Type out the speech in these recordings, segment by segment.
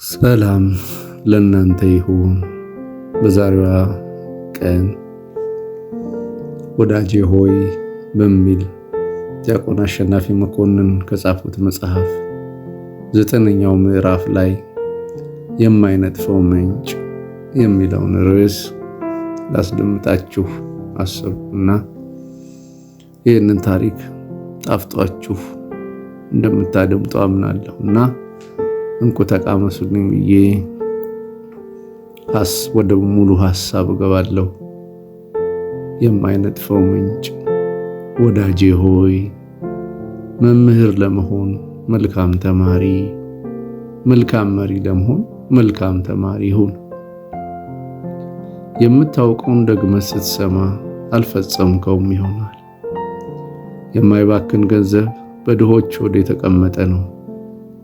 ሰላም ለእናንተ ይሁን። በዛሬዋ ቀን ወዳጄ ሆይ በሚል ዲያቆን አሸናፊ መኮንን ከጻፉት መጽሐፍ 9ኛው ምዕራፍ ላይ የማይነጥፈው ምንጭ የሚለውን ርዕስ ላስደምጣችሁ አሰብኩና ይህንን ታሪክ ጣፍጧችሁ እንደምታደምጡ አምናለሁ እና እንኩ ተቃመሱልኝ ብዬ ወደ ሙሉ ሐሳብ እገባለሁ። የማይነጥፈው ምንጭ። ወዳጄ ሆይ መምህር ለመሆን መልካም ተማሪ፣ መልካም መሪ ለመሆን መልካም ተማሪ ሁን። የምታውቀውን ደግመህ ስትሰማ አልፈጸምከውም ይሆናል። የማይባክን ገንዘብ በድሆች ሆድ የተቀመጠ ነው።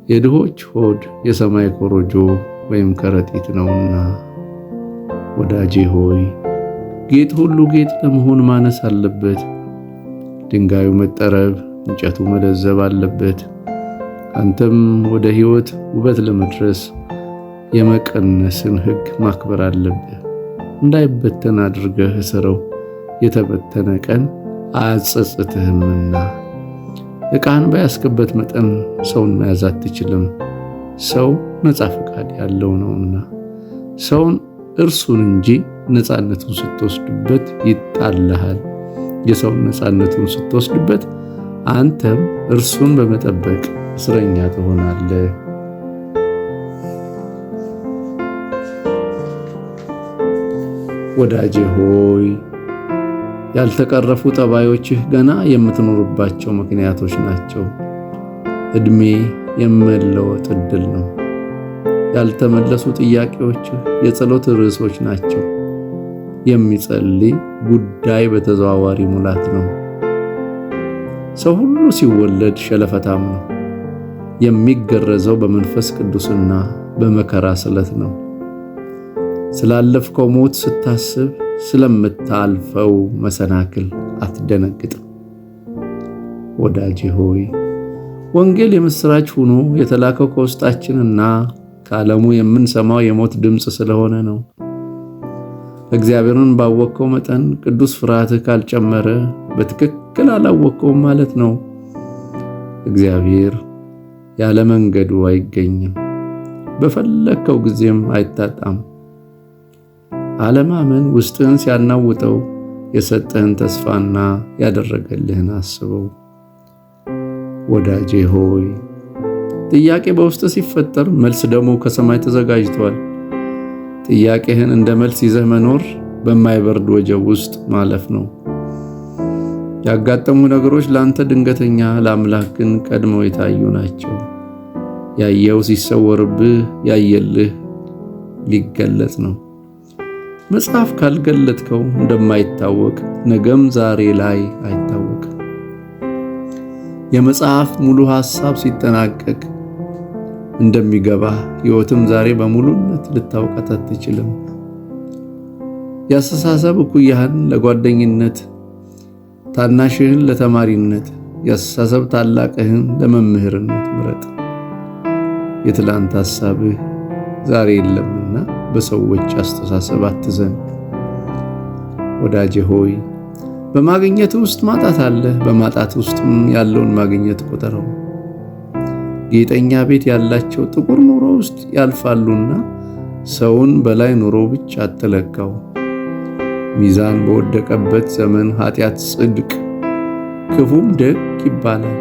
የድሆች ሆድ የሰማይ ኮረጆ ወይም ከረጢት ነውና። ወዳጄ ሆይ ጌጥ ሁሉ ጌጥ ለመሆን ማነስ አለበት። ድንጋዩ መጠረብ፣ እንጨቱ መለዘብ አለበት። አንተም ወደ ሕይወት ውበት ለመድረስ የመቀነስን ሕግ ማክበር አለብህ። እንዳይበተን አድርገህ እሰረው፣ የተበተነ ቀን አያጸጽትህምና። ዕቃህን በያዝክበት መጠን ሰውን መያዝ አትችልም። ሰው ነፃ ፈቃድ ያለው ነውና። ሰውን እርሱን እንጂ ነፃነቱን ስትወስድበት ይጣልሃል። የሰውን ነፃነቱን ስትወስድበት አንተም እርሱን በመጠበቅ እስረኛ ትሆናለህ። ወዳጄ ሆይ ያልተቀረፉ ጠባዮችህ ገና የምትኖርባቸው ምክንያቶች ናቸው። እድሜ የመለወጥ ዕድል ነው። ያልተመለሱ ጥያቄዎችህ የጸሎት ርዕሶች ናቸው። የሚጸልይ ጉዳይ በተዘዋዋሪ ሙላት ነው። ሰው ሁሉ ሲወለድ ሸለፈታም ነው። የሚገረዘው በመንፈስ ቅዱስና በመከራ ስለት ነው። ስላለፍከው ሞት ስታስብ ስለምታልፈው መሰናክል አትደነግጥም። ወዳጄ ሆይ ወንጌል የምስራች ሆኖ የተላከው ከውስጣችንና ከዓለሙ የምንሰማው የሞት ድምፅ ስለሆነ ነው። እግዚአብሔርን ባወቅከው መጠን ቅዱስ ፍርሃትህ ካልጨመረ በትክክል አላወቅከውም ማለት ነው። እግዚአብሔር ያለ መንገዱ አይገኝም፣ በፈለግከው ጊዜም አይታጣም። አለማመን ውስጥህን ሲያናውጠው የሰጠህን ተስፋና ያደረገልህን አስበው። ወዳጄ ሆይ ጥያቄ በውስጥ ሲፈጠር መልስ ደግሞ ከሰማይ ተዘጋጅቷል። ጥያቄህን እንደ መልስ ይዘህ መኖር በማይበርድ ወጀብ ውስጥ ማለፍ ነው። ያጋጠሙ ነገሮች ለአንተ ድንገተኛ፣ ለአምላክ ግን ቀድመው የታዩ ናቸው። ያየው ሲሰወርብህ ያየልህ ሊገለጽ ነው። መጽሐፍ ካልገለጥከው እንደማይታወቅ ነገም ዛሬ ላይ አይታወቅም። የመጽሐፍ ሙሉ ሐሳብ ሲጠናቀቅ እንደሚገባህ ሕይወትም ዛሬ በሙሉነት ልታውቃት አትችልም። የአስተሳሰብ እኩያህን ለጓደኝነት፣ ታናሽህን ለተማሪነት፣ የአስተሳሰብ ታላቅህን ለመምህርነት ምረጥ። የትላንት ሐሳብህ ዛሬ የለምና በሰዎች አስተሳሰብ አትዘን። ወዳጄ ሆይ በማግኘት ውስጥ ማጣት አለ። በማጣት ውስጥም ያለውን ማግኘት ቁጠረው። ጌጠኛ ቤት ያላቸው ጥቁር ኑሮ ውስጥ ያልፋሉና ሰውን በላይ ኑሮ ብቻ አትለካው። ሚዛን በወደቀበት ዘመን ኃጢአት ጽድቅ፣ ክፉም ደግ ይባላል።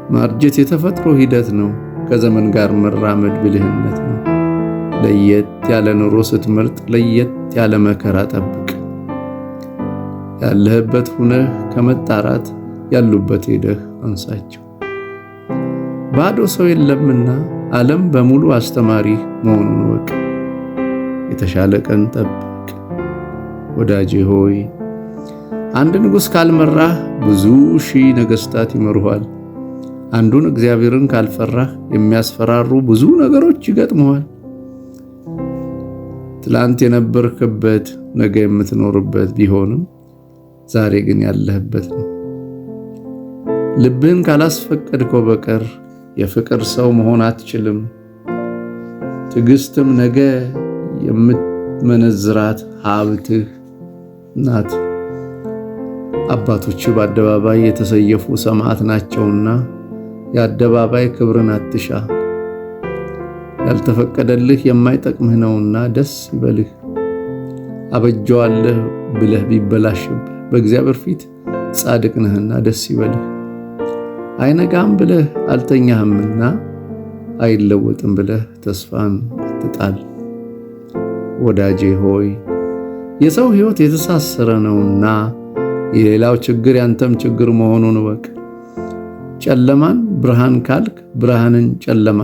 ማርጀት የተፈጥሮ ሂደት ነው። ከዘመን ጋር መራመድ ብልህነት ነው። ለየት ያለ ኑሮ ስትመርጥ ለየት ያለ መከራ ጠብቅ። ያለህበት ሁነህ ከመጣራት ያሉበት ሄደህ አንሳቸው። ባዶ ሰው የለምና ዓለም በሙሉ አስተማሪ መሆኑን ወቅ። የተሻለ ቀን ጠብቅ። ወዳጄ ሆይ አንድ ንጉሥ ካልመራህ ብዙ ሺህ ነገሥታት ይመሩሃል። አንዱን እግዚአብሔርን ካልፈራህ የሚያስፈራሩ ብዙ ነገሮች ይገጥመዋል። ትላንት የነበርክበት ነገ የምትኖርበት ቢሆንም ዛሬ ግን ያለህበት ነው። ልብህን ካላስፈቀድከው በቀር የፍቅር ሰው መሆን አትችልም። ትዕግስትም ነገ የምትመነዝራት ሀብትህ ናት። አባቶች በአደባባይ የተሰየፉ ሰማዕት ናቸውና የአደባባይ ክብርን አትሻ። ያልተፈቀደልህ የማይጠቅምህ ነውና ደስ ይበልህ። አበጀዋለህ ብለህ ቢበላሽብህ በእግዚአብሔር ፊት ጻድቅ ነህና ደስ ይበልህ። አይነጋም ብለህ አልተኛህምና አይለወጥም ብለህ ተስፋን አትጣል። ወዳጄ ሆይ የሰው ሕይወት የተሳሰረ ነውና የሌላው ችግር ያንተም ችግር መሆኑን እወቅ። ጨለማን ብርሃን ካልክ ብርሃንን ጨለማ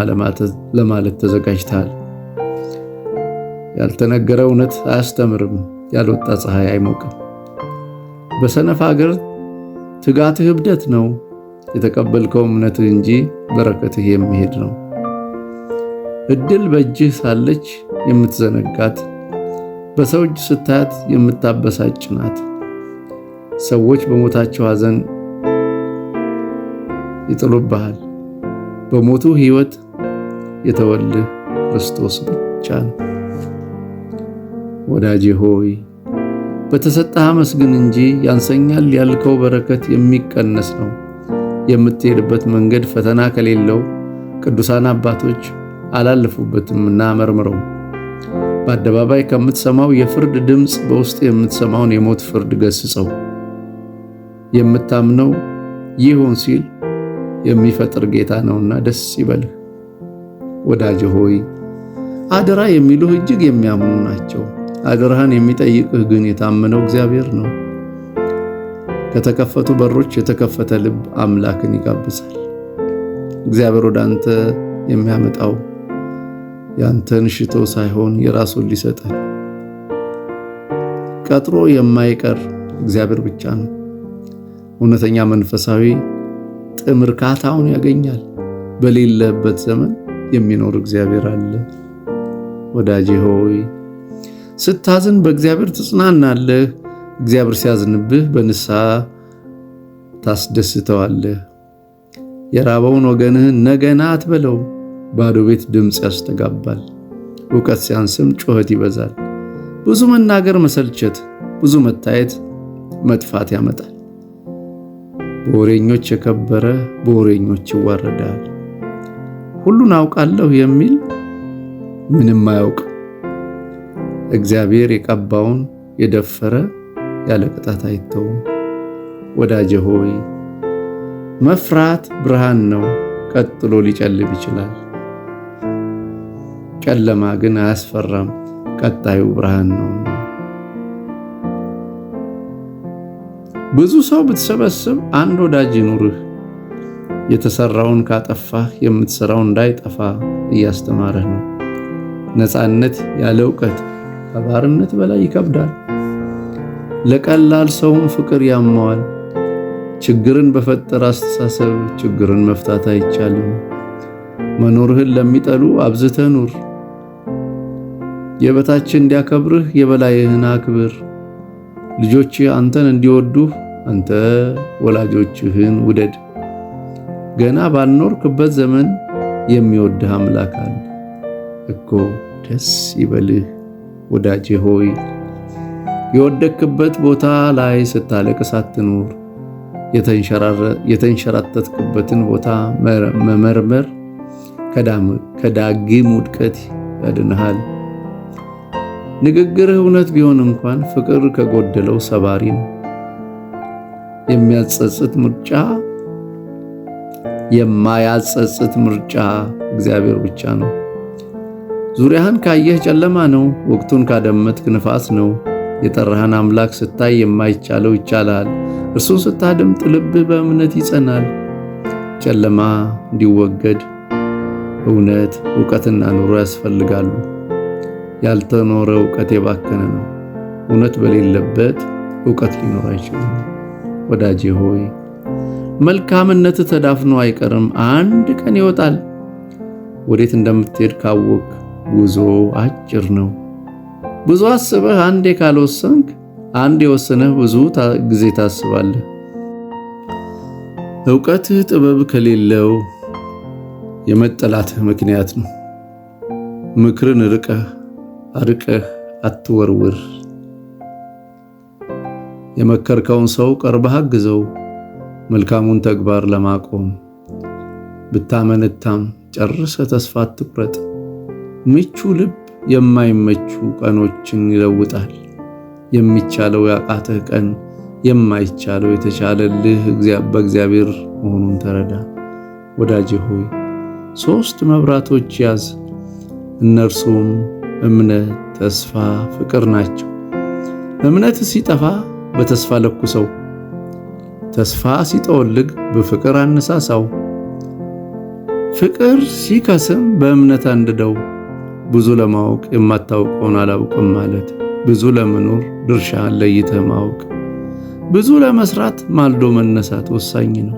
ለማለት ተዘጋጅተሃል። ያልተነገረ እውነት አያስተምርም፣ ያልወጣ ፀሐይ አይሞቅም። በሰነፍ አገር ትጋትህ እብደት ነው፣ የተቀበልከው እምነትህ እንጂ በረከትህ የሚሄድ ነው። እድል በእጅህ ሳለች የምትዘነጋት በሰው እጅ ስታያት የምታበሳጭ ናት። ሰዎች በሞታቸው ሐዘን ይጥሉብሃል። በሞቱ ሕይወት የተወልህ ክርስቶስ ብቻ ነው። ወዳጄ ሆይ በተሰጠህ አመስግን እንጂ ያንሰኛል ያልከው በረከት የሚቀነስ ነው። የምትሄድበት መንገድ ፈተና ከሌለው ቅዱሳን አባቶች አላለፉበትምና መርምረው። በአደባባይ ከምትሰማው የፍርድ ድምፅ በውስጥ የምትሰማውን የሞት ፍርድ ገስጸው። የምታምነው ይሁን ሲል የሚፈጥር ጌታ ነውና ደስ ይበልህ። ወዳጄ ሆይ አደራ የሚሉህ እጅግ የሚያምኑ ናቸው። አደራህን የሚጠይቅህ ግን የታመነው እግዚአብሔር ነው። ከተከፈቱ በሮች የተከፈተ ልብ አምላክን ይጋብዛል። እግዚአብሔር ወደ አንተ የሚያመጣው ያንተን ሽቶ ሳይሆን የራሱን ሊሰጥህ ቀጥሮ የማይቀር እግዚአብሔር ብቻ ነው። እውነተኛ መንፈሳዊ ጥምርካታውን ያገኛል። በሌለበት ዘመን የሚኖር እግዚአብሔር አለ። ወዳጄ ሆይ ስታዝን በእግዚአብሔር ትጽናናለህ። እግዚአብሔር ሲያዝንብህ በንስሐ ታስደስተዋለህ። የራበውን ወገንህን ነገና አትበለው። ባዶ ቤት ድምፅ ያስተጋባል። እውቀት ሲያንስም ጩኸት ይበዛል። ብዙ መናገር መሰልቸት፣ ብዙ መታየት መጥፋት ያመጣል። በወሬኞች የከበረ በወሬኞች ይዋረዳል። ሁሉን አውቃለሁ የሚል ምንም አያውቅ። እግዚአብሔር የቀባውን የደፈረ ያለ ቅጣት አይተውም። ወዳጄ ሆይ መፍራት ብርሃን ነው፣ ቀጥሎ ሊጨልም ይችላል። ጨለማ ግን አያስፈራም፣ ቀጣዩ ብርሃን ነው። ብዙ ሰው ብትሰበስብ አንድ ወዳጅ ይኑርህ። የተሰራውን ካጠፋህ የምትሰራው እንዳይጠፋ እያስተማረህ ነው። ነፃነት ያለ እውቀት ከባርነት በላይ ይከብዳል። ለቀላል ሰውም ፍቅር ያመዋል። ችግርን በፈጠረ አስተሳሰብ ችግርን መፍታት አይቻልም። መኖርህን ለሚጠሉ አብዝተህ ኑር። የበታችህ እንዲያከብርህ የበላይህን አክብር። ልጆችህ አንተን እንዲወዱህ አንተ ወላጆችህን ውደድ። ገና ባልኖርክበት ዘመን የሚወድህ አምላክ አለ እኮ። ደስ ይበልህ ወዳጄ ሆይ። የወደክበት ቦታ ላይ ስታለቅስ አትኑር። የተንሸራተትክበትን ቦታ መመርመር ከዳግም ውድቀት ያድንሃል። ንግግርህ እውነት ቢሆን እንኳን ፍቅር ከጎደለው ሰባሪ ነው። የሚያጸጽት ምርጫ የማያጸጽት ምርጫ እግዚአብሔር ብቻ ነው። ዙሪያህን ካየህ ጨለማ ነው። ወቅቱን ካደመጥክ ንፋስ ነው። የጠራህን አምላክ ስታይ የማይቻለው ይቻላል። እርሱን ስታደምጥ ልብህ በእምነት ይጸናል። ጨለማ እንዲወገድ እውነት፣ እውቀትና ኑሮ ያስፈልጋሉ። ያልተኖረ እውቀት የባከነ ነው። እውነት በሌለበት እውቀት ሊኖር አይችልም። ወዳጄ ሆይ መልካምነት ተዳፍኖ አይቀርም፣ አንድ ቀን ይወጣል። ወዴት እንደምትሄድ ካወቅ ጉዞ አጭር ነው። ብዙ አስበህ አንዴ ካልወሰንክ፣ አንድ የወሰነህ ብዙ ጊዜ ታስባለህ። እውቀትህ ጥበብ ከሌለው የመጠላትህ ምክንያት ነው። ምክርን ርቀህ አርቀህ አትወርውር። የመከርከውን ሰው ቀርበህ አግዘው፣ መልካሙን ተግባር ለማቆም። ብታመነታም ጨርሰህ ተስፋ አትቁረጥ። ምቹ ልብ የማይመቹ ቀኖችን ይለውጣል። የሚቻለው ያቃተህ ቀን የማይቻለው የተቻለልህ በእግዚአብሔር መሆኑን ተረዳ። ወዳጄ ሆይ፣ ሦስት መብራቶች ያዝ፣ እነርሱም እምነት፣ ተስፋ፣ ፍቅር ናቸው። እምነት ሲጠፋ በተስፋ ለኩሰው፣ ተስፋ ሲጠወልግ በፍቅር አነሳሳው፣ ፍቅር ሲከስም በእምነት አንድደው። ብዙ ለማወቅ የማታውቀውን አላውቅም ማለት፣ ብዙ ለመኖር ድርሻህን ለይተህ ማወቅ፣ ብዙ ለመስራት ማልዶ መነሳት ወሳኝ ነው።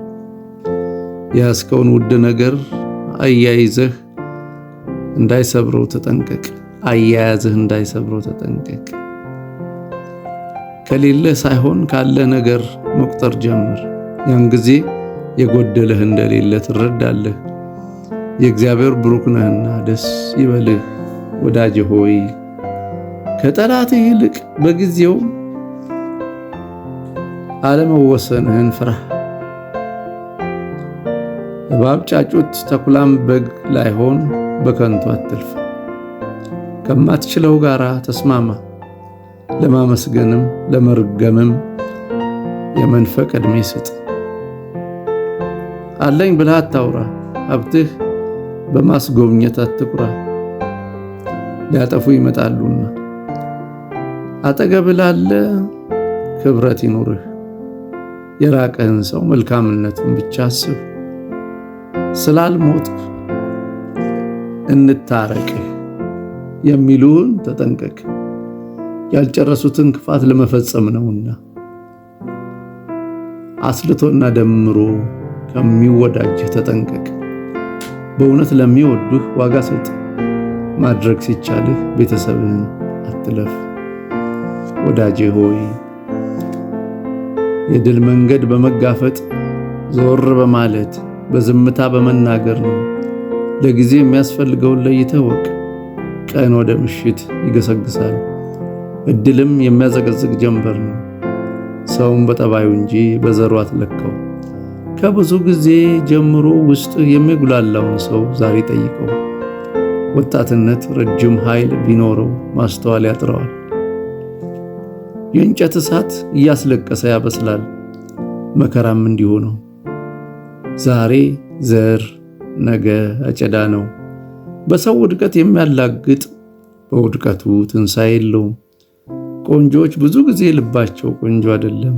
የያዝከውን ውድ ነገር አያይዘህ እንዳይሰብረው ተጠንቀቅ። አያያዝህ እንዳይሰብረው ተጠንቀቅ። ከሌለ ሳይሆን ካለ ነገር መቁጠር ጀምር። ያን ጊዜ የጎደለህ እንደሌለ ትረዳለህ። የእግዚአብሔር ብሩክ ነህና ደስ ይበልህ። ወዳጄ ሆይ፣ ከጠላትህ ይልቅ በጊዜው አለመወሰንህን ፍራ። እባብ ጫጩት ተኩላም በግ ላይሆን በከንቱ አትልፋ። ከማትችለው ጋር ተስማማ። ለማመስገንም ለመርገምም የመንፈቅ ዕድሜ ስጥ። አለኝ ብለህ አታውራ፣ ሀብትህ በማስጎብኘት አትኩራ፣ ሊያጠፉ ይመጣሉና። አጠገብህ ላለ ክብረት ይኑርህ። የራቀህን ሰው መልካምነቱን ብቻ አስብ። ስላልሞትክ እንታረቅህ የሚሉህን ተጠንቀቅ፣ ያልጨረሱትን ክፋት ለመፈጸም ነውና። አስልቶና ደምሮ ከሚወዳጅህ ተጠንቀቅ። በእውነት ለሚወዱህ ዋጋ ስጥ። ማድረግ ሲቻልህ ቤተሰብህን አትለፍ። ወዳጄ ሆይ፣ የድል መንገድ በመጋፈጥ፣ ዞር በማለት፣ በዝምታ በመናገር ነው። ለጊዜ የሚያስፈልገውን ለይተህ እወቅ። ቀን ወደ ምሽት ይገሰግሳል፣ እድልም የሚያዘቀዝቅ ጀንበር ነው። ሰውን በጠባዩ እንጂ በዘሩ አትለካው። ከብዙ ጊዜ ጀምሮ ውስጥህ የሚጉላላውን ሰው ዛሬ ጠይቀው። ወጣትነት ረጅም ኃይል ቢኖረው ማስተዋል ያጥረዋል። የእንጨት እሳት እያስለቀሰ ያበስላል፣ መከራም እንዲሁ ነው። ዛሬ ዘር ነገ አጨዳ ነው። በሰው ውድቀት የሚያላግጥ በውድቀቱ ትንሣኤ የለውም። ቆንጆዎች ብዙ ጊዜ ልባቸው ቆንጆ አይደለም።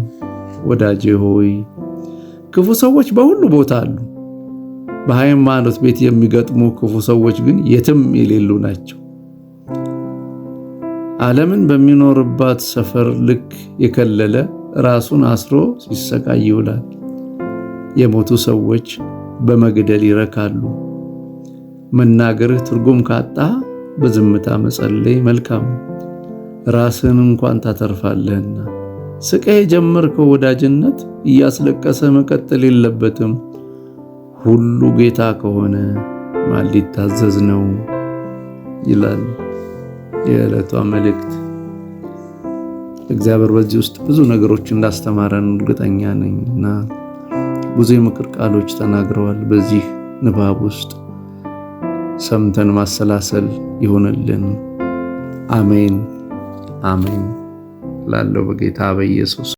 ወዳጄ ሆይ፣ ክፉ ሰዎች በሁሉ ቦታ አሉ። በሃይማኖት ቤት የሚገጥሙ ክፉ ሰዎች ግን የትም የሌሉ ናቸው። ዓለምን በሚኖርባት ሰፈር ልክ የከለለ ራሱን አስሮ ሲሰቃይ ይውላል። የሞቱ ሰዎች በመግደል ይረካሉ። መናገርህ ትርጉም ካጣ በዝምታ መጸለይ መልካም፣ ራስህን እንኳን ታተርፋለህና። ስቀህ የጀመርከው ወዳጅነት እያስለቀሰ መቀጠል የለበትም። ሁሉ ጌታ ከሆነ ማን ሊታዘዝ ነው? ይላል የዕለቷ መልእክት። እግዚአብሔር በዚህ ውስጥ ብዙ ነገሮች እንዳስተማረን እርግጠኛ ነኝ እና ብዙ የምክር ቃሎች ተናግረዋል። በዚህ ንባብ ውስጥ ሰምተን ማሰላሰል ይሆንልን። አሜን አሜን ላለው በጌታ በኢየሱስ።